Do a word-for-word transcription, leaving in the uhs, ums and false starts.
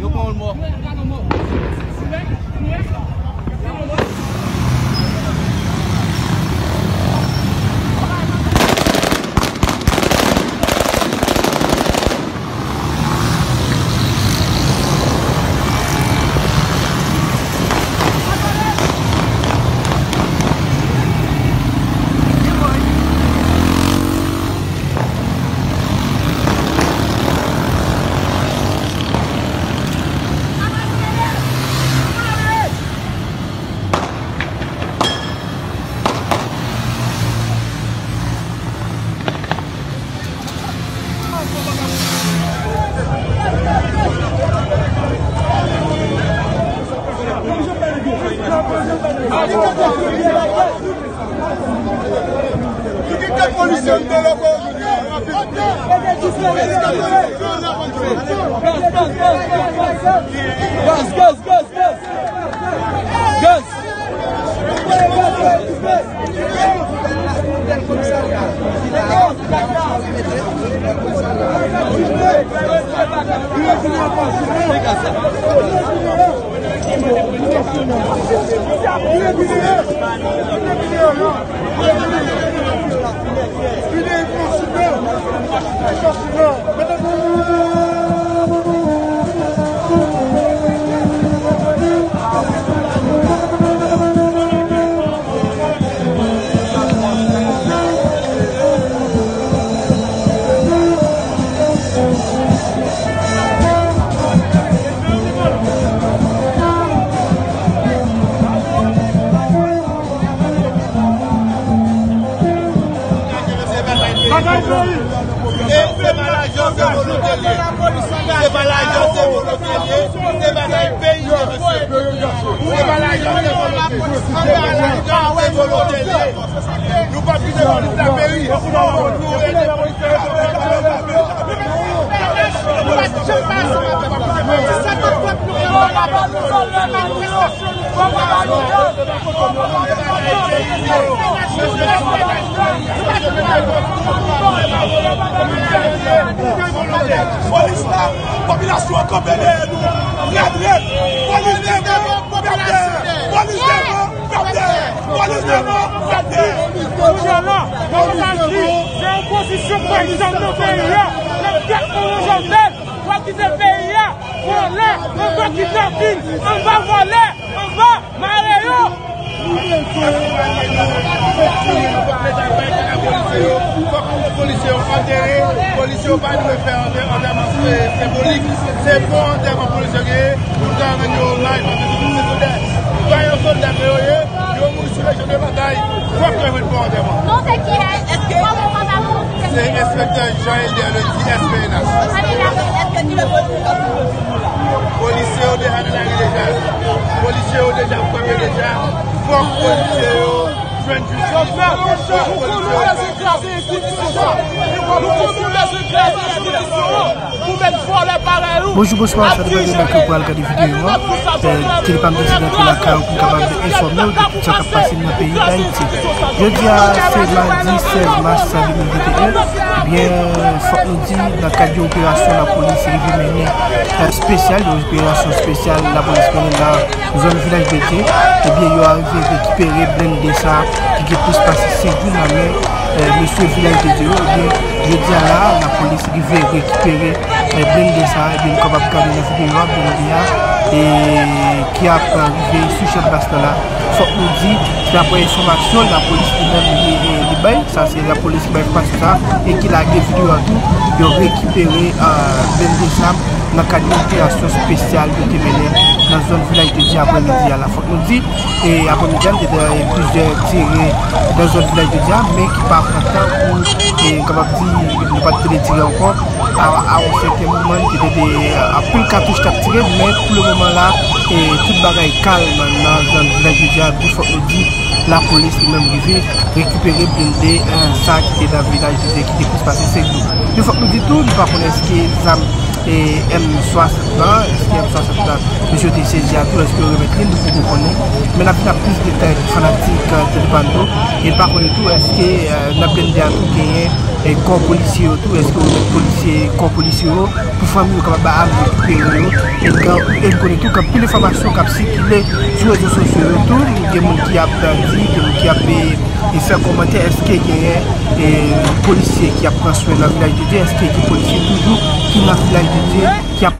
Yo pran yon mò. Gas, gas, gas, gas! Gas! Bagay peyi. E se pa lajan, se volonte l ye. Se pa lajan, se volonte l ye. Se bagay peyi, mesye. Se pa lajan, se volonte. Se pa lajan, se volonte l ye. Nou p ap kite polis la peri. Fòk nou ede polis la. Polis la, popilasyon an kanpe dèyè nou. Rèd, rèd. Polis devan, popilasyon. Polis devan, popilasyon. Polis devan, popilasyon. Kounye a la, nou ta di, se opozisyon prezidan nan peyi a, nan tèt nou Jovenel, w ap kite peyi a, vòlè, anba kidnapin, anba vòlè, anba mare yo. Fòk polisye yo antere, polisye yo pa dwe fè antè-, antèman se-, senbolik. Se bon antèman polisye yo genyen pou nou ta rann yo omaj, paske se tout se sòlda. Vayan sòlda ke yo ye, yo mouri sou le chan de batay. Fòk yo jwenn bon antèman. Non, se kiyès? Kòman w pa ka pwononse? Se enspektè Jean Elder Ledy, S P N H. Jean Elder Ledy, èske ki lè polisye yo soti? Polisye yo deja nan lari deja. Polisye yo deja kanpe deja. Fòk polisye yo jwenn jistis. Fòk polisye yo jwenn jistis. Nou konnen w bezwen kraze enstitisyon an. Nou konnen w bezwen kraze enstitisyon an. Ou menm vòlè parèy ou. Bonjou, bonswa, sa depann de lè ke w pral gade videyo a. Eh, Tele Palm deside antre lakay ou pou n kapab enfòme w de tout sa k ap pase nan peyi Dayiti. Jodi a, se madi sèz mas de mil venteyen. Ebyen, fòk nou di, nan kad yon operasyon lapolis rive mennen, eh, espesyal, yon operasyon espesyal lapolis mennen nan zòn Vilaj de Dye, ebyen, yo arive rekipere blende sa ki gen plis pase senk jou nan men, eh, mesye Vilaj de Dye yo. Ebyen, jodi a la, lapolis rive rekipere, eh, blende sa, ebyen, nou kapab gade nan videyo a, blende a, e ki ap rive sou Chat Bas lan la. Fòk nou di, daprè enfòmasyon lapolis li menm li, li bay, sa se lapolis ki bay enfòmasyon sa, e ki lage videyo a tou, yo rekipere, eh, blende sa, nan kad yon operasyon espesyal yo te mennen nan zòn Vilaj de Dye aprèmidi a la. Fòk nou di, e aprèmidi a, nou te gen plizyè tire nan zòn Vilaj de Dye a, men ki pa pran tan pou, e, kapab di, nou pa t tande tire ankò. A, a yon sèten moman, nou te tande, e, anpil katouch k ap tire, men pou le moman la, e, tout bagay kalm nan zòn Vilaj de Dye a, men fòk nou di, lapolis li menm rive rekipere blende, eh, sa ki te nan Vilaj de Dye ki te plis pase senk jou. Men fòk nou di tou, nou pa konnen èske zam, eh, M swasant lan, èske M swasant lan, mesye yo te sezi a tou, èske yo remèt li, nou poko konnen. N ap vin ak plis detay pou fanatik Tèlè Pando. E n pa konnen tou, èske nan blende a tou genyen kò polisye yo tou, èske yo met polisye, kò polisye yo pou fanmi yo kapab ba al rekipere yo. E n konnen tou gen anpil enfòmasyon k ap sikile sou rezo sosyo yo tou. Gen moun ki ap di, gen moun ki ap fè kòmantè, èske genyen polisye ki ap pran swen nan Vilaj de Dye, èske gen polisye toujou ki nan Vilaj de Dye ki ap